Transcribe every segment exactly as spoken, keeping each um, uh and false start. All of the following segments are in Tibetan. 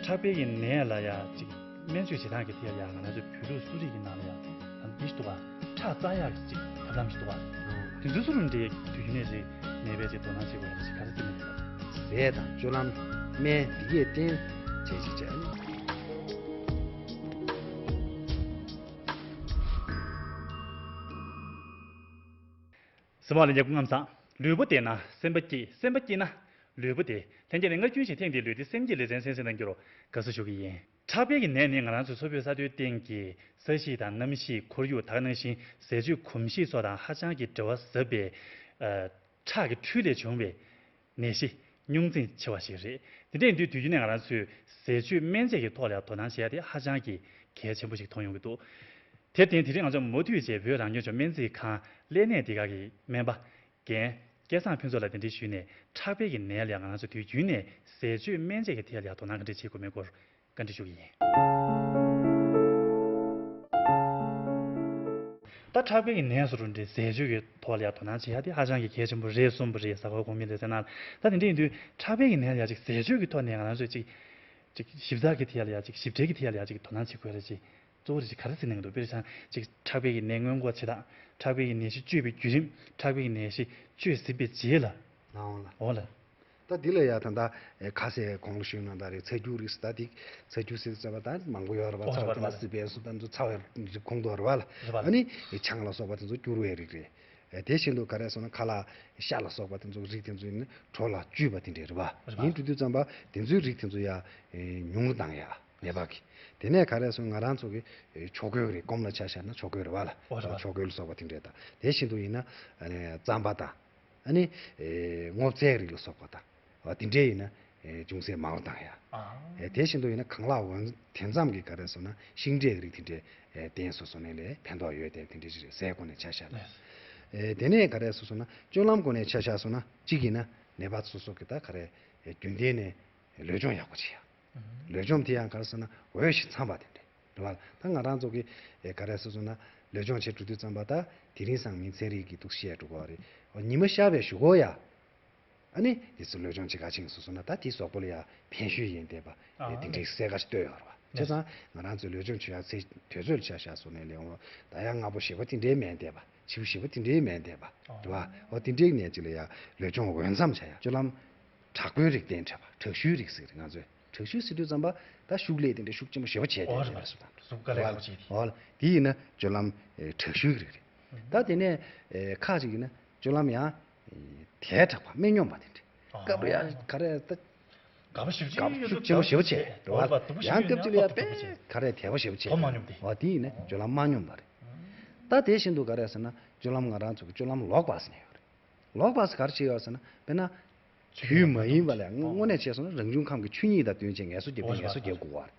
ཁྲག་སྦལ་གྱི་ནད་ལ་ཡ་ཅིག་སྨན་བཅོས་བྱེད་སྟངས་ཀྱི་ཐད་ལ་ཡ་ང་རང་ཚོ་བོད་ལུགས་གསོ་རིག་གི་ནང་ལ་ཡ་ཨ་འདི་ཞིག་འདུག་ག་ཁྲག་བཙག་ཡག་གི་ཅིག་ཐབས་ལམ་ཞིག་འདུག་ག་དེ་ཚོ་སུ་རུ་འདྲེ་དུས་རྒྱུན་ནས་ཅིག་ནད་པས་ཅིག་དོ་སྣང་བྱེད་དགོས་ཡ་ཅིག་ག་རེ་ཟེར་ནས་འདུག་ག་ཟས་དང་སྤྱོད་ལམ། སྨན་འདི་གས་བསྟེན་བྱས་ཅིག་བྱས། གཟིགས་མོ་བ་ལྷན་རྒྱས་སྐུ་ཁམས་བཟང་། ལུས་པོ་བདེ་ན་སེམས་པ་སྐྱིད། སེམས་པ་སྐྱིད་ན་ལུས་པོ་བདེ། ལྷན་རྒྱས་ནས་སྔར་རྒྱུན་བཞིན་ཐེངས་འདིའི་ལུས་བདེ་སེམས་སྐྱིད་ལེ་ཚན་གསན་གཟིགས་གནང་རྒྱུར་དགའ་བསུ་ཞུ་གི་ཡིན། ཁྲག་སྦལ་གྱི་ནད་ནི་ང་རང་ཚོའི་མཚོ་བོད་ས་མཐོའི་སྟེང་གི་ས་གཤིས་དང་གནམ་གཤིས། ཁོར་ཡུག། ད་ག་ནང་བཞིན་ཟས་སྤྱོད་གོམས་གཤིས་སོགས་དང་ཧ་ཅང་གི་འབྲེལ་བ་ཟབ་པའི་ཨ་ཁྲག་གི་འཁྲུལ་ལས་བྱུང་བའི་ནད་གཞི་རྙོག་འཛིང་ཆེ་བ་ཞིག་རེད། དེ་འདྲ་ཡིན་དུས་དུས་རྒྱུན་ནས་ང་རང་ཚོས་ཟས་སྤྱོད་སྨན་དཔྱད་ཀྱི་ཐོག་ལ་ཡང་དོ་སྣང་བྱེད་ཡ་དེ་ཧ་ཅང་གི་གལ་ཆེན་པོ་ཞིག་མཐོང་ཡོང་གི་འདུག་དེར་བརྟེན་དེ་རིང་ང་ཚོ་མུ་མཐུད་བྱས་བོད་རང་སྐྱོང་ལྗོངས་སྨན་རྩིས་ཁང་ལས་གནས་དེ་ག་གི་སྨན་པ་རྒན་སྐལ་བཟང་ཕུན་ཚོགས་ལགས་གདན་འདྲེན་ཞུས་ནས་ཁྲག་སྦལ་གྱི་ནད་ལ་ང་རང་ཚོ་དུས་རྒྱུན་ནས་ཟས་སྤྱོད་སྨན་དཔྱད་ཀྱི་ཐད་ལ་ཡང་དོ་སྣང་ག་འདྲ་བྱེད་དགོས་མེད་སྐོར་བཀའ་འདྲི་ཞུ་གི་ཡིན། ད་ཁྲག་སྦལ་གྱི་ནད་སོགས་རུ་འདྲའི་ཟས་སྤྱོད་ཀྱི་ཐོག་ལ་ཡང་དོ་སྣང་བྱེད་ཡ་དེ་ཧ་ཅང་གི་གལ་ཆེན་པོ་རེད་གསུངས་པ་རེད། གཟའ་འཁོར་གོང་མའི་ལེ་ཚན་ནང་ལ། ད་དེ་འདྲ་ཡིན་དུས་ཁྲག་སྦལ་གྱི་ནད་ལ་ཡ་ཅིག་ཟས་སྤྱོད་ཀྱི་ཐོག་ནས་ང་རང་ཚོས་ཅིག་ཅིག་ཞིབ་ཚགས་ཀྱི་ཐད་ལ་ཡ་ཅིག་ཞིབ་ཕྲའི་གི་ཐད་ལ་ཡ་ཅིག་དོ་སྣང་བྱེད་དགོས་རེད་ཅིག་གཙོ་བོ་རེ་ཅིག་ག་རེ་ཟེར་ནས་འདུག་དཔེར་ན་ཅིག་ཁྲག་སྦལ་གྱི་ནད་སྔོན་འགོག་བྱེད་སྟངས། ཁྲག་སྦལ་གྱི་ནད་གཞི་བཅོས་པའི་བརྒྱུད་རིམ། ཁྲག་སྦལ་གྱི་ནད་གཞི་བཅོས་ཟིན་པའི་རྗེས་ལ། ལའང་ལ། འོ་ལ། ད་འདི་ལ་ཡ་ད་ལྟ་ཨེ་ཁ་ཟས་གོང་ལ་ཞུས་ནང་ལྟར་རེད། ཚ་རྒྱུ་རིགས་ད་འདི་ཚ་རྒྱུ་ཟེར་ཙམ་པ་ད་མང་པོ་ཡོད་རེད་པ། ཨོ་ཚ་རེད་པ་ད་ལ་སི་པན་སུ་ད་ཚ་བའི་རིགས་ཁོང་དུ་རེད་པ་ལ། རེད་པ་ལ། ཨ་ནི་ཨེ་ཆང་ལ་སོགས་པ་དེ་ཚོ་སྐྱུར་བའི་རིགས་རེད། ཨེ་དེ་བཞིན་དུ་ག་རེ་སོང་ན་ཁ་ལག་ཤ་ལ་སོགས་པ་དེ་ཚོ་རིགས་དེ་ཚོ་ཡིན་ན་དྲོ་ལ་བཅུད་པ་དེ་འདྲས་རེད་པ། རེད་པ། ཡིན་དུས་དུས་ཙམ་པ་དེ་ཚོའི་རིགས་དེ་ཚོ་ཡ་ཨེ་ཉུང་རུ་བཏང་ཡ། ནད་པ་གི། དེ་ནས་ག་རེ་སོང་ང་རང་ཚོ་གི་ཨེ་ཆོ་གོས་རེད། སྐོམ་ལ་ཆ་བཞག་ན་ཆོ་གོས་རེད་པ་ལ། ཨོ་རེད་པ། ཆོ་གོས་ལ་སོགས་པ་དེ་འདྲས་དང་དེ་བཞིན་དུ་ཡིན་ན་ཨ་ནི་རྩམ་པ་དང་། ཨ་ནི་ཨེ་སྔོ་ཚལ་རིགས་ལ་སོགས་པ་དང་། ཨ་དེ་འདྲས་ཡིན་ན་ཨེ་ཅུང་ཟད་མང་རུ་བཏང་ཡ། ཨ། ཨེ་དེ་བཞིན་དུ་ཡིན་ན་གང་ལ་འོན་དེ་ཙམ་གྱི་ག་རེ་སོང་ན་ཤིང་འབྲས་རིགས་དེ་འདྲས་ཨེ་བསྟེན་སོ་སོ་ནས་ལས་ཕན་ཐོགས་ཡོད་དེ་དེ་འདྲས་ཅིག་རེད། ཟས་སྐོར་ནས་ཆ་བཞག་ན། ལགས། ཨེ་དེ་ནས་ག་རེ་སོ་སོང་ན་སྤྱོད་ལམ་སྐོར་ནས་ཆ་བཞག་སོང་ན་གཅིག་ཡིན་ན་ནད་པ་སོ་སོ་གི་ད་ག་རེ་ཨེ་རྒྱུན་ལྡན་ནས་ལུས་སྦྱོང་ཡག་པོ་བྱེད་ཡ། ལུས་སྦྱོང་དེ་ཡང་ག་རེ་ཟེར་ན་འོས་ཤིང་འཚམས་པ་དེ་འདྲ་རེད་བ། ད་ང་རང་ཚོ་གི་ཨེ་ག་རེ་ཟེར་སོང་ན་ལུས་སྦྱོང་བྱེད་འགྲོ་དུས་ཙམ་པ་ད་དེ་རིང་སང་ཉིན་ཚན་རིག་གི་འདུག་བཤད་འགྲོ་གི་རེད། ཉི་མ་ཤར་བའི་གཞུག་གུ་ཡ། ཨ་ནི་དེ་ཚོ་ལུས་སྦྱོང་བྱེད་ག་ཕྱིན་སོང་ན་ད་དེ་གཟུགས་པོ་ལ་ཡ་ཕན་ཤོས་ཡིན་བསྡད་པ། ཨ་དེ་འདྲའི་གསལ་ཁ་ཞིག་བཏོད་ཡོད་རེད་བ། བྱས་ཙང་ང་རང་ཚོས་ལུས་སྦྱོང་བྱེད་ཡ་ཚེ་དུས་ཚོད་ལ་ཆ་བཞག་སོང་ནས་ལས་འོང་ད་ཡ་སྔ་པོ་ཞེ་པོ་དེ་འདྲའི་མེད་བསྡད་པ། བྱིའུ་ཞེ་པོ་དེ་འདྲའི་མེད་བསྡད་པ་རེད་བ། འོ་དེ་འདྲའི་ནས་ཅིག་ལ་ཡ་ལུས་སྦྱོང་འོས་འཚམ་བྱ་ཡ་སྤྱོད་ལམ་དྲག་པོའི་རིགས་བསྟེན་དྲགས་པ། དྲག་ཤུལ་རིགས་ཟེར་རེད་ང་ཚོས། དྲག་ཤུལ་ཟེར་དུས་ཙམ་པ་ད་ཤུགས་ལས་དེ་འདྲའི་ཤུགས་ཆེན་པོ་ཞེ་པོ་བྱས་ཏེ་ཨོ་རེད་པ། རེད་སོ་དང་གཟུགས་ཀ་ལས་ཡག་པོ་བྱས་ཏེ། ཨོ་ལ་དེ་ཡིན་ན་སྤྱོད་ལམ་ཨེ་དྲག་ཤུལ་གྱི་རིགས་རེད། ད་དེ་ནས་ཨེ་ཁག་ཅིག་ཡིན་ན་སྤྱོད་ལམ་ཡང་ཨེ་དལ་དྲགས་པ་སྨན་སྙོམས་པ་དེ་འདྲ། སྐབས་རེ་ཡང་ག་རེ་ད་དགའ་པོ་ཞེ་པོ་ཅིག་ཤུགས་ཆེན་པོ་ཞེ་པོ་བྱས་རེད་བ། ཨོ་རེད་པ། སྡུག་པོ་ཞེ་ཡང་པོ་སྐབས་ཅིག་ལ་ཡང་ཡིན་ན་དཔེ་ཏོག་ཏོག་ཅིག་ག་རེ་དལ་པོ་ཞེ་པོ་བྱས་དོ་མ་སྙོམས་ཏེ། འོ་དེ་ཡིན་ན་སྤྱོད་ལམ་མ་སྙོམས་པ་རེད། ད་དེ་བཞིན་དུ་ག་རེ་ཟེར་ན་སྤྱོད་ལམ་ང་རང་ཚོ་གི་སྤྱོད་ལམ་ལོག་པ་ཟེར་ནས་ཡོད་རེད། ལོག་པ་ཟེར་ག་རེ་བྱེད་ཡོད་ཟེར་ན་དཔེར་ན། དུས་མ་ཡིན་པ་ལ་དངོས་གནས་བྱས་སོང་ན་རང་བྱུང་ཁམས་ཀྱི་ཆོས་ཉིད་དང་བསྟུན་བྱས་ངལ་གསོ་རྒྱབ་པའི་ངལ་གསོ་རྒྱག་དགོས་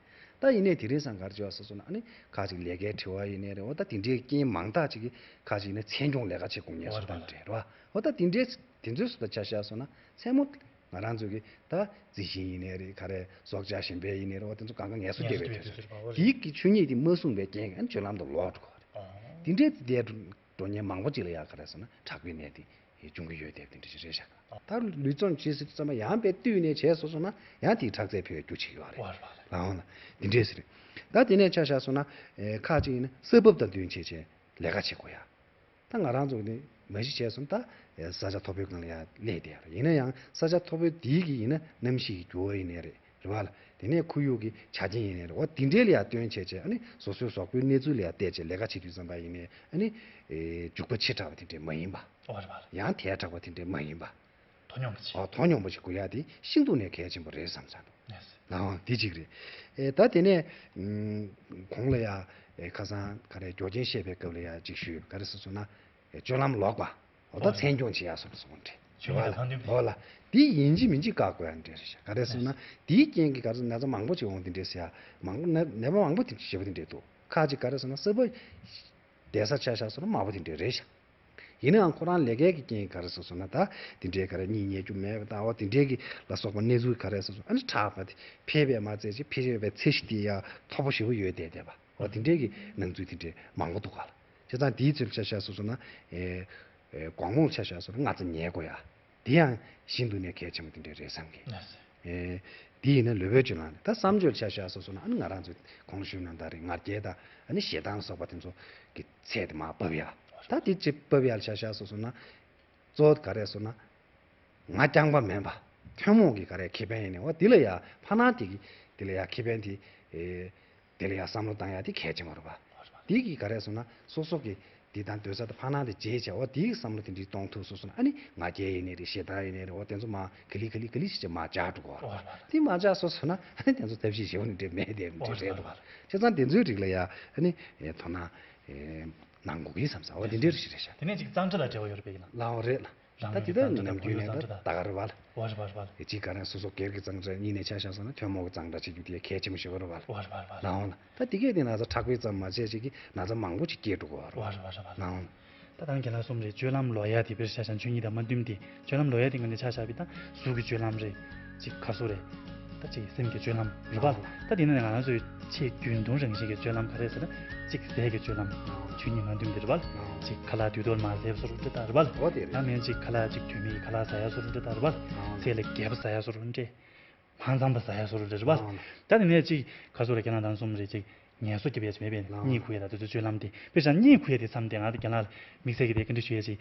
པ་རེད། ད་ཡིན་ནའི་དེ་རིང་སང་ག་རེ་བྱས་པ་ཟེར་སོང་ན་ཨ་ནི་ཁ་ཅིག་ལས་ཀའི་དྲི་བ་ཡིན་ནའི་རེད། འོ་ད་དེ་འདྲའི་རྐྱེན་མང་དག་ཅིག་གིས་ཁ་ཅིག་ནས་མཚན་སྐྱོང་ལས་ཀ་བྱེད་དགོས་ངེས་སུ་བཏང་འདྲ་རེད་བ། འོ་ད་དེ་འདྲའི་དེ་ཚོའི་སུ་ད་ཆ་བཞག་སོང་ན་མཚན་མོ་ང་རང་ཚོ་གི་ད་རྩི་ཤིང་ཡིན་ནའི་རེད། ག་རེ་སྲོག་ཆགས་གཞན་པའི་ཡིན་ནའི་རེད། འོ་དེ་ཚོ་གང་ག་ངལ་གསོ་རྒྱག་པའི་དུས་ཚོད་དེའི་གི་ཆོས་ཉིད་དེ་མ་བསྲུངས་པའི་རྐྱེན་གྱིས་ཨ་ནི་སྤྱོད་ལམ་དུ་ལོག་འགྲོ་གི་རེད། དེ་འདྲའི་དེ་འདྲའི་འགྲོ་མཁན་མང་པོ་ཅིག་ལ་ཡ་ག་རེ་ཟེར་ན་ཁྲག་པའི་ནད་དེ་ཡིས་འབྱུང་གི་ཡོད་དེ་དེ་འདྲ་ཞིག་རེད་ཤག་ད་ལུས་སྦྱོང་བྱེད་ཟེར་ཙམ་པ་ཡང་དཔེ་བཏུས་ནས་བྱས་སོང་སོང་ན་ཡང་དེའི་ཁྲག་རྩའི་འཕེལ་བའི་རྒྱུ་ཅིག་ཡོད་རེད། ལའང་ན་འདི་འདྲས་ཟེར་རེད། ད་དེ་ནས་ཆ་བཞག་སོང་ན་ཨེ་ཁ་ཅིག་ཡིན་ན་ས་བབ་དང་བསྟུན་བྱས་བྱས་ལས་ཀ་བྱེད་དགོས་ཡ། ད་ང་རང་ཚོ་ནི་མ་གཞི་བྱས་སོང་ད་ཨེ་ས་ཆ་མཐོ་པོའི་སྒང་ལ་ཡ་སླེབས་བསྡད་ཡ་རེད། ཡིན་ན་ཡང་ས་ཆ་མཐོ་པོའི་དེའི་གི་ཡིན་ན་གནམ་གཤིས་ཀྱི་འགྱུར་བ་ཡིན་ནའི་རེད། རེད་བ་ལ། དེ་ནས་ཁོར་ཡུག་གི་ཆ་རྐྱེན་ཡིན་ནའི་རེད། འོ་དེ་འདྲའི་ལ་ཡ་བསྟུན་བྱས་བྱས་ཨ་ནི་སོ་སོའི་གཟུགས་པོའི་གནས་ཚུལ་ལ་ཡ་བལྟས་བྱས་ལས་ཀ་བྱེད་དུས་ཙམ་པ་ཡིན་ནའི་ཨ་ནི་ཨེ་འཇུག་པ་ཆེ་དྲགས་པ་དེ་འདྲས་མ་ཡིན་པ། ཨོ་རེད་བ་ལ། ཡང་དལ་དྲགས་པ་དེ་འདྲས་མ་ཡིན་པ། དོ་སྙོམས་པོ་ཅིག་ཨོ་དོ་སྙོམས་པོ་ཅིག་དགོས་ཡ་དེ་ཤིན་ཏུ་ནས་གལ་ཆེན་པོ་རེད་བསམ་ས་འདུག་ལའང་དེ་གཅིག་རེད། ཨེ་ད་དེ་ནས་ཨུམ་གོང་ལ་ཡ་ཨེ་ཁ་སང་ག་རེ་རྒྱུ་རྐྱེན་བཤད་པའི་སྐབས་ལ་ཡ་གཅིག་ཞུས་ག་རེ་ཟེར་སོང་ན་ཨེ་སྤྱོད་ལམ་ལོག་པ། འོ་ད་ཨོ་མཚན་སྐྱོང་བྱེད་ཡ་སོགས་སོགས་འདྲ། ཆོས་ཉིད་དང་ཕན་ཚུན་འོ་ལ་འདི་ཡིན་གཅིག་མིན་གཅིག་བཀག་དགོས་ཡ་འདྲ་རེད་ཤག་ག་རེ་ཟེར་ན་འདིའི་རྐྱེན་གྱིས་ག་རེ་ཟེར་ན་ན་ཚ་མང་པོ་ཅིག་འོང་དེ་འདྲ་ཟེར་ཡ་མང་པོ་ན་ནད་པ་མང་པོ་དེ་ཞེ་པོ་དེ་འདྲ་འདུག་ཁ་ཅིག་ག་རེ་ཟེར་ན་ས་བབ་བདེ་ས་ཆ་བཞག་སོང་ན་དམའ་པོ་དེ་འདྲ་རེད་ཤག་ཡིན་ནའང་ཁོ་རང་ལས་ཀའི་གི་རྐྱེན་གྱིས་ག་རེ་ཟེར་སོང་ན་ད་དེ་འདྲའི་ག་རེ་གཉིད་ཉལ་རྒྱུ་མེད་པ་དང་འོ་དེ་འདྲའི་གི་ལ་སོགས་པ་གནས་ཚུལ་ག་རེ་ཟེར་སོང་ཨ་ནི་དྲག་པ་དེ་ཕེབས་པའི་མ་ཚད་ཅིག་ཕེབས་པའི་ཚད་གཞི་དེ་ཡ་མཐོ་པོ་ཞེ་པོ་ཡོད་བསྡད་བསྡད་པ་འོ་དེ་འདྲའི་གི་སྣང་ཚུལ་དེ་འདྲའི་མང་པོ་འདུག་ག་ལ། བྱས་ཙང་དེའི་ཚུལ་ཆ་བཞག་སོང་སོང་ན་ཨེ་ཨེ་དགོང་མོ་ཆ་བཞག་སོང་ན་སྔ་ཙམ་ཉལ་དགོས་ཡ། དེ་ཡང་ཤིན་ཏུ་ནས་གལ་ཆེན་པོ་དེ་འདྲ་རེད་བསམ་གི། ལགས་སོ། ཨེ་ དེ་ཡིན་ན་ལུས་པོའི་སྤྱོད་ལམ་རེད། ད་བསམ་སྤྱོད་ཆ་བཞག་སོ་སོ་ན་ཨ་ནི་ང་རང་ཚོས་གོང་ལ་ཞུས་ནང་ལྟར་རེད། ང་རྒྱལ་དང་ཨ་ནི་ཞེ་སྡང་ལ་སོགས་པ་དེ་ཚོ་གི་ཚད་དེ་མར་བབས་ཡ། ད་དེ་ཅིག་བབས་ཡ་ཆ་བཞག་སོ་སོ་ན་གཙོ་བོ་ག་རེ་སོང་ན། ང་རྐྱང་པ་མིན་པ། ཐུན་མོང་གི་ག་རེ་ཁེ་ཕན་ཡིན་ནའི་འོ་དེ་ལ་ཡ་ཕར་ནང་དེ་གི་དེ་ལ་ཡ་ཁེ་ཕན་དེ། ཨེ། དེ་ལ་ཡ་བསམ་བློ་བཏང་ཡ་དེ་གལ་ཆེན་པོ་རེད་པ། དེ་གི་ག་རེ་སོང་ན་སོ་སོ་གི་དེ་དང་སྡོད་ས་དང་ཕར་ནང་དེ་བརྗེད་བྱས་འོ་དེའི་བསམ་བློ་དེ་འདྲའི་གཏོང་ཐུབ་སོ་སོ་ན་ཨ་ནི་ང་རྒྱལ་ཡིན་ནའི་རེད། ཞེ་སྡང་ཡིན་ནའི་རེད། འོ་དེ་ཚོ་མར་ག་ལེ་ག་ལེ་ག་ལེ་ཞིག་ཅིག་མར་འཇགས་འགྲོ་གི་ཡོད་རེད་པ། དེ་མར་འཇགས་སོ་སོ་ན་ཨ་ནི་དེ་ཚོ་ཐབས་ཤེས་ཞེ་པོ་ནི་འདྲ་མེད་དེ་འདྲ་རེད་འདུག་པ། བྱས་ཙང་དེ་ཚོའི་རིགས་ལ་ཡ་ཨ་ནི་དོ་སྣང་གནང་དགོས་ཀྱི་བསམ་ས་འོ་དེ་འདྲའི་རིགས་ཤིག་རེད་ཤག་དེ་ནས་ཅིག་གཙང་སྦྲ་ལ་འབྲེལ་བ་ཡོད་རེད་པས་ཡིན་ན། ལའོ་རེད་ལ། ད་རང་ལུས་དེ་ཀྱི་ལྟར་གཙང་སྦྲ་ནམ་དང་རྒྱུན་ནས་ད་ད་ག་རེ་བ་ལ། བ་རེད་བ་རེད་བ་རེད། གཅིག་ག་རེ་སོ་སོ་སྒེར་གྱི་གཙང་སྦྲ་གཉིས་ནས་ཆ་བཞག་སོང་ན་ཐུན་མོང་གི་གཙང་སྦྲ་བྱེད་རྒྱུ་དེ་གལ་ཆེན་པོ་ཞིག་རེད་བ་ལ། བ་རེད་བ་རེད་བ་རེད། ལའོ་ལ། ད་དེ་གས་དེ་ན་ཚ་དྲག་པོའི་ཙམ་མ་བྱས་ཅིག་གི་ན་ཚ་མང་པོ་ཅིག་སྐྱེས་འགྲོ་གི་བ་རེད་བ། བ་རེད་བ་རེད་བ་རེད། ལའོ་ལ། ད་དང་རྒན་ལགས་གསུམ་རེད། སྤྱོད་ལམ་ལོག་ཡ་དེ་དཔེར་ཆ་བཞག་ན་ཆོས་ཉིད་དང་མ་མཐུན་ཏེ་སྤྱོད་ལམ་ལོག་ཡ་དེ་ངོས་ནས་ཆ་བཞག་པའི་ད་གཟུགས་ཀྱི་སྤྱོད་ལམ་རེད། ཅིག་ག་སོ་རེད། ད་ཅིག་སེམས་ཀྱི་སྤྱོད་ལམ་རེད་པ། ད་དེ་ནས་ང་རང་ཚོའི་ཆེས་རྒྱུན་མཐོང་རང་བཞིན་གྱི་སྤྱོད་ལམ་ག་རེ་ཟེར་ན། ཅིག་ཟས་ཀྱི་སྤྱོད་ལམ་ཆོས་ཉིད་མ་མཐུན་པ་རེད་པ། ཅིག་ཁ་ལག་དུས་ཐོག་མ་བཟས་པ་སོགས་རེད་ད་རེད་པ། འོ་དེ་རེད། ཡང་མིན་ཅིག་ཁ་ལག་ཅིག་དུས་མིན་ཁ་ལག་ཟ་ཡ་སོགས་རེད་ད་རེད་པ། ཚད་ལས་བརྒལ་བ་ཟ་ཡ་སོགས་རེད། མ་འཚམས་པ་ཟ་ཡ་སོགས་རེད་པ། ད་དེ་ནས་ཅིག་ག་སོ་རེད། ཁྱེད་རང་དང་གསུམ་རེད། ཅིག་ངལ་གསོ་རྒྱབ་ཡ་ཅིག་མེད་པས་ན། གཉིད་ཁུག་ཡ་ད་དེ་ཚོ་སྤྱོད་ལམ་དེ་དཔེ་བཞག་གཉིད་ཁུག་ཡ་དེ་མཚམས་དེ་ང་དང་རྒན་ལགས་དམིགས་བསལ་གྱི་དེ་བཀའ་འདྲི་ཞུ་ཡ་ཅིག་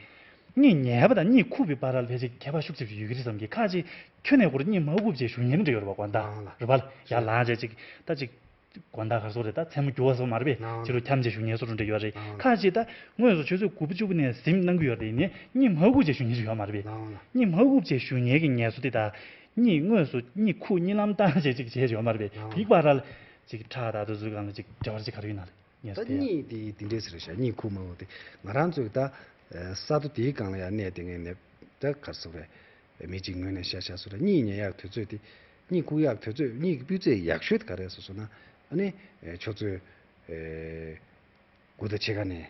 གཉིད་ཉལ་བ་དང་གཉིད་ཁུག་པའི་བར་ལ་ཕལ་ཆེར་ཁྱད་པར་ཤུགས་ཆེ་ཞིག་ཡོད་ཀྱི་རེད་བསམ་གྱི། ཁ་ཅིག་ཁྱོན་ནས་ཁོ་རང་གཉིད་མ་ཁུག་བྱས་བཞུགས་མཁན་འདྲ་ཡོད་རེད་པ། དགོང་དག་རེད་པ། ཡར་ལངས་བྱས་ཅིག་ད་ཅིག་དགོང་དག་ག་སོ་རེད། ད་མཚན་མོ་རྒྱུ་བ་སོགས་མ་རེད་པས། ཕྱི་ལོགས་འཁྱམས་བྱས་བཞུགས་མཁན་སོགས་འདྲ་ཡོད་རེད། ཁ་ཅིག་ད་དངོས་སུ་ཆུ་ཚོད་དགུ་པ་བཅུ་པ་ནས་གཟིམ་གནང་གི་ཡོད་རེད། ཡིན་ནའི་གཉིད་མ་ཁུག་བྱས་བཞུགས་མཁན་ཞིག་ཡོད་མ་རེད་པས། གཉིད་མ་ཁུག་བྱས་བཞུགས་མཁན་གྱི་ངལ་གསོ་དེ་དང་གཉིད་དངོས་སུ་གཉིད་ཁུག་གཉིད་ལམ་བཏང་བྱས་ཅིག་བྱས་ཡོད་མ་རེད་པས། དེའི་བར་ལ་ཅིག་ཁྲག་དང་དེ་ཚོའི་སྒང་ལ་ཅིག་འབྲེལ་བ་ཅིག་ག་རེ་ཡོད་ན་རེད། ངས་ད་ཟེར་ཡ། གཉིད་དེ་དེ་འདྲས་ཟེར་བཞག་གཉིད་ཁུག་མ་ཁུག་དེ་ང་རང་ཚོས་ད་ས་རྡོ་དེའི་སྒང་ལ་ཡང་གནས་དེ་ངས་ནས་ད་ག་རེ་ཟེར་རེད། མི་གཅིག་ངོས་ནས་བཤད་བཤད་སོ་རེད། གཉིད་ཉལ་ཡག་དུས་ཚོད་དེ་གཉིད་ཁུག་ཡག་དུས་ཚོད་གཉིད་ཀྱི་སྤུས་ཚད་ཡག་ཤོས་དེ་ག་རེ་ཟེར་སོང་ན་ཨ་ནི་ཆུ་ཚོད་དགུ་དང་ཕྱེད་ཀ་ནས་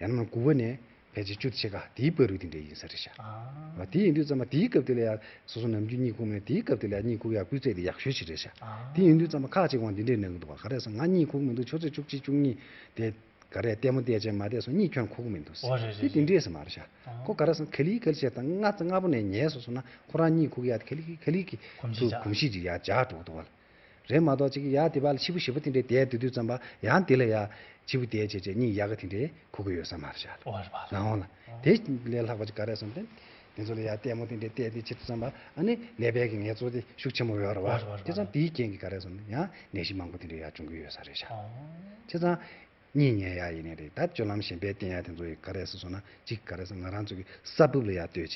ཡང་ན་དགུ་པ་ནས་ཕལ་ཆེར་བཅུ་དང་ཕྱེད་ཀ་དེའི་བར་དུ་དེ་འདྲས་ཡིན་ས་རེད་ཤག་ཨ། དེ་ཡིན་དུས་ཙམ་པ་དེའི་སྐབས་དེ་ལ་ཡང་སོ་སོ་ནམ་རྒྱུན་གཉིད་ཁུག་མེད། དེའི་སྐབས་དེ་ལ་ཡང་གཉིད་ཁུག་ཡག་སྤུས་ཚད་དེ་ཡག་ཤོས་ཤིག་རེད་ཤག་ཨ། དེ་ཡིན་དུས་ཙམ་པ་ཁ་ཅིག་དབང་དེ་འདྲས་གནང་གི་འདུག་བ། ག་རེ་ཟེར་ང་གཉིད་ཁུག་མི་འདུག་ཆུ་ཚོད་བཅུ་གཅིག་བཅུ་གཉིས་དེ་ག་རེ་ལྟད་མོ་བལྟས་བྱས་མ་བསྡད་སོང་གཉིད་ཁྱོན་ཁུག་མི་འདུག་འོ་རེད་རེད་དེ་དེ་རེད། འདྲས་ཟེར་མ་རེད་ཤག་ཨ། ཁོ་ག་རེ་ཟེར་ག་ལེ་ག་ལེ་བྱས་དང་ལྔ་ཙམ་ལྔ་པོ་ནས་ཉལ་སོང་སོང་ན་ཁོ་རང་གཉིད་ཁུག་ཡག་དེ་ག་ལེ་ག་ལེ་གི་གོམས་གཤིས་ཚུར་ཆགས། གོམས་གཤིས་ཅིག་ཡར་འཇགས་འགྲོ་གི་འདུག་བ། རེད་མ་གཏོགས་ཅིག་ཡ་དེ་བ་ལ་ཕྱི་པོ་ཞེ་པོ་དེ་འདྲས་བསྡད་སྡོད་དུས་ཙམ་པ་ཡང་དེ་ལ་ཡ་ཕྱི་པོ་བསྡད་བྱས་བྱས་གཉིད་ཡག་ག་དེ་འདྲས་ཁུག་གི་ཡོད་ས་མ་རེད་ཤག་ཨོ་རེད་པ། ལའོ་ལ། དེ་ལས་ལྷག་པ་ཅིག་ག་རེ་སོང་དེ། དེ་ཚོ་ལ་ཡ་ལྟད་མོ་དེ་འདྲས་བལྟས་དེ་བྱེད་དུས་ཙམ་པ་ཨ་ནི་ཀླད་པའི་གི་ངལ་རྩོལ་དེ་ཤུགས་ཆེན་པོ་ཡོད་རེད་པ། ཨོ་རེད་པ། དེ་ཙང་དེའི་རྐྱེན་གྱིས་ག་རེ་སོང་ཡང་ནད་གཞི་མང་པོ་དེ་འདྲས་ཡ་བྱུང་གི་ཡོད་ས་རེད་ཤག་ཨོ། བྱས་ཙང་གཉིད་ཉལ་ཡ་ཡིན་ནའི་རེད། ད་སྤྱོད་ལམ་གཞན་པའི་བསྟེན་ཡ་དེ་ཚོ་ཡི་ག་རེ་སོང་ན་ཅིག་ག་རེ་སོང་ང་རང་ཚོ་གི་ས་བབ་ལ་ཡ་ལྟོས་བྱས་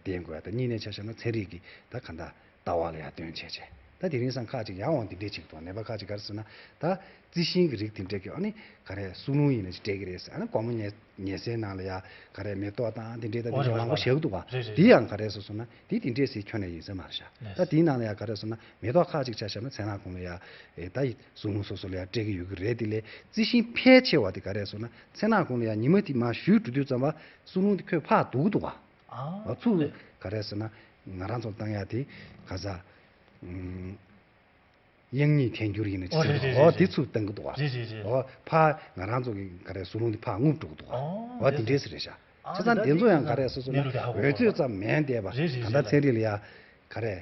བསྟེན་དགོས་ཡ། ད་གཉིས་ནས་ཆ་བཞག་ན་ཚན་རིག་གི་ད་ག་འདྲ། ལྟ་བ་ལ་ཡང་སྟོན་བྱས་བྱས། ད་དེ་རིང་སང་ཁག་ཅིག་ཡང་འོང་དེ་འདྲས་ཅིག་འདུག་ནད་པ་ཁག་ཅིག་ག་རེ་ཟེར་ན། ད་རྩི་ཤིང་གི་རིགས་དེ་འདྲས་ཀྱི་ཨ་ནི་ག་རེ་སྲུང་རླུང་ཡིན་ན་ཅིག་སྤྲད་ཀྱི་རེད་ཟེར། ཨ་ནི་སྒོར་མོ་ཉལ་ཉལ་སའི་ནང་ལ་ཡ་ག་རེ་མེ་ཏོག་དང་དེ་འདྲས་ད་དེ་འདྲས་མང་པོ་བཞག་གི་འདུག་ག་རེད་རེད། དེ་ཡང་ག་རེ་ཟེར་སོང་ན་དེ་དེ་འདྲས་ཟེར་ཁྱོན་ནས་ཡིན་ས་མ་རེད་ཤག་ལགས། ད་དེའི་ནང་ལ་ཡ་ག་རེ་ཟེར་ན་མེ་ཏོག་ཁག་ཅིག་ཆ་བཞག་ན་མཚན་ནག་ཁོང་ལ་ཡ་ཨེ་ད་ཡི་སྲུང་རླུང་སོ་སོ་ལ་ཡ་སྤྲད་ཀྱི་ཡོད་ཀྱི་རེད། དེ་ལས་རྩི་ཤིང་ཕལ་ཆེ་བ་དེ་ག་རེ་ཟེར་ན་མཚན་ནག་ཁོང་ལ་ཡ་ཉི་མ་དེ་མར་བཞུད་འགྲོ་དུས་ཙམ་པ་སྲུང་རླུང་དེ་ཁོས་ཕར་ལྡུག་གི་འདུག་ག་ཨ། ང་ཚོ་ལགས། ག་རེ་ཟེར་ན་ང་རང་ཚོ་བཏང་ཡ་དེ་ག་ས། ཨུམ། དབྱངས་སྙིགས་ཐལ་འགྱུར་ཡིན་ན་ཅི་ཨོ་རེད་ཟེར་རེད་རེད་ཨོ་རེད། དེ་ཚུར་བཏང་གི་འདུག་ག་རེད་རེད་རེད། ཨོ་ཕ་ང་རང་ཚོ་གི་ག་རེ་སྲུང་རླུང་དེ་ཕར་རྔུབ་འགྲོ་གི་འདུག་ག་ཨོ་ཨོ་དེ་རེད་འདྲས་ཟེར་རེད་ཤག་ཨ་བྱས་ཙང་དེ་ཚོ་ཡང་ག་རེ་སོ་སོ་ན་གནས་ལུགས་དེ་ཧ་གོ་འོལ་ཚོད་ཙམ་མིན་བསྡད་པ་རེད་རེད་གང་ལྟར་རེད། ཚན་རིག་ལ་ཡ་ག་རེ།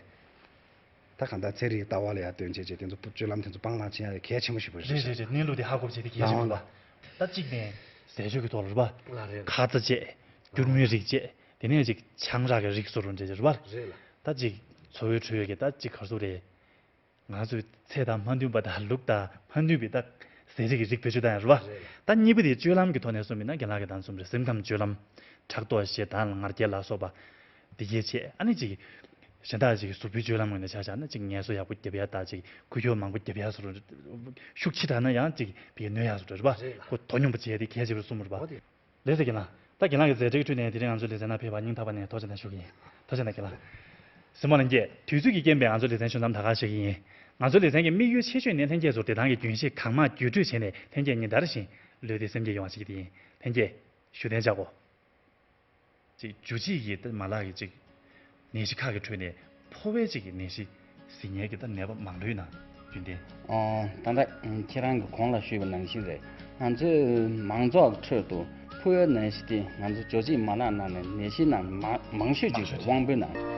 ད་གང་ལྟར་ཚན་རིག་ལྟ་བ་ལ་ཡ་སྟོན་བྱས་བྱས་དེ་ཚོ་སྤྱོད་ལམ་དེ་ཚོ་སྤང་བླང་བྱེད་ཡ་གལ་ཆེན་པོ་ཞིག་པ་རེད་རེད་ཤག་རེད་རེད། གནས་ལུགས་དེ་ཧ་གོ་བྱས་དེ་གལ་ཆེན་པོ་ལ། ད་གཅིག་ནས་ཟས་སྤྱོད་ཀྱི་ཐོག་ལ་རེད་པ། ལ་རེད་ལ། ཁ་ཚ་བཅད། སྐྱུར་མོའི་རིགས་བཅད། དེ་ནས་ཅིག་ཆང་རག་གི་རིགས་སོགས་རུ་འདྲ་རེད་པ། རེད་ལ། ད་ཅིག་འཚོ་བའི་ཁྲོད་ཀྱི་ད་ཅིག་ག་རེ་ཟེར་རེད། ང་ཚོའི་ཚེ་དང་མ་མཐུན་པ་དང་ལུགས་དང་མ་མཐུན་པའི་ད་ཟས་རིགས་ཀྱི་རིགས་བེད་སྤྱོད་བཏང་ཡ་རེད་པ། རེད་ལ། ད་གཉིས་པ་དེ་སྤྱོད་ལམ་གྱི་ཐོག་ནས་གསུངས་པ་ཡིན་ན་རྒན་ལགས་ཀྱིས་ད་གསུངས་པ་རེད། སེམས་ཁམས་སྤྱོད་ལམ། ཕྲག་དོག་ཞེ་སྡང་ལ་ང་རྒྱལ་ལ་སོགས་པ། དེ་གས་བྱས་ཨ་ནི་ཅིག་གཞན་དག་ཅིག་གཟུགས་པོའི་སྤྱོད་ལམ་ངོས་ནས་ཆ་བཞག་ན་ཅིག་ངལ་གསོ་ཡག་པོ་རྒྱབ་ཡ་དང་ཅིག་འགུལ་སྐྱོད་མང་པོ་རྒྱབ་ཡ་སོགས་ཤུགས་ཆེ་དྲགས་ན་ཡང་ཅིག་བི་གནོད་ཡ་སོགས་རེད་པ། རེད་ལ། ཁོ་དོ་སྙོམས་པོ་བྱས་ཏེ་གལ་ཆེ་བར་གསུངས་པ་རེད་པ། ལགས་སོ་རྒན་ལགས། ད་རྒན་ལགས་ཀྱི་མཛད་འཕྲིན་ཁྲོད་ནས་དེ་རིང་ང་ཚོའི་ལེ་ཚན་ནང་ཕེབས་པར་སྙིང་ཐག་པ་ནས་ཐུགས་རྗེ་ཆེ་གནང་ཞུ་གི་ཡིན། ཐུགས་རྗེ་གནང་རྒན་ལགས། གཟིགས་མོ་ལྷན་རྒྱས། དུས་ཚོད་ཀྱི་རྐྱེན་པས་ང་ཚོའི་ལེ་ཚན་ཤོང་མཚམས་ད་ག་ཞུ་གི་ཡིན། ང་ཚོའི་ལེ་ཚན་གྱི་དམིགས་ཡུལ་ཆེ་ཤོས་ནི་ལྷན་རྒྱས་ཚོར་བདེ་ཐང་གི་རྒྱུན་ཤེས་གང་མང་བརྒྱུད་སྤྲོད་བྱས་ནས་ལྷན་རྒྱས་ཉིན་ལྟར་བཞིན་ལུས་བདེ་སེམས་སྐྱིད་ཡོང་བ་བྱེད་ཀྱི་དེ་ཡིན། ལྷན་རྒྱས། བཞུགས་གདན་འཇགས་གོ། ཅིག་འཇུ་བྱེད་ཀྱི་མ་ལག་གི་ཅིག་ནད་གཞི་ཁག་གི་ཁྲོད་ནས་ཕོ་བའི་ཅིག་གི་ནད་གཞི་གཟིགས་མཁན་གྱི་ད་ནད་པ་མང་པོ་ཡོད་ན་རྒྱུན་ལྡན། ཨོ། ད་ལྟ་ཁྱེད་རང་གི་གོང་ལ་ཞུས་པ་ནང་བཞིན་རེད། ང་ཚོའི་མང་ཚོགས་ཁྲོད་དུ་ཕོ་བའི་ནད་གཞི་དེ་ང་ཚོ་འཇུ་བྱེད་མ་ལག་ནང་ནས་ནད་གཞི་ནང་མ་མང་ཤོས་ཅིག་མང་ཤོས་ཅིག་དབང་པོའི་ནང་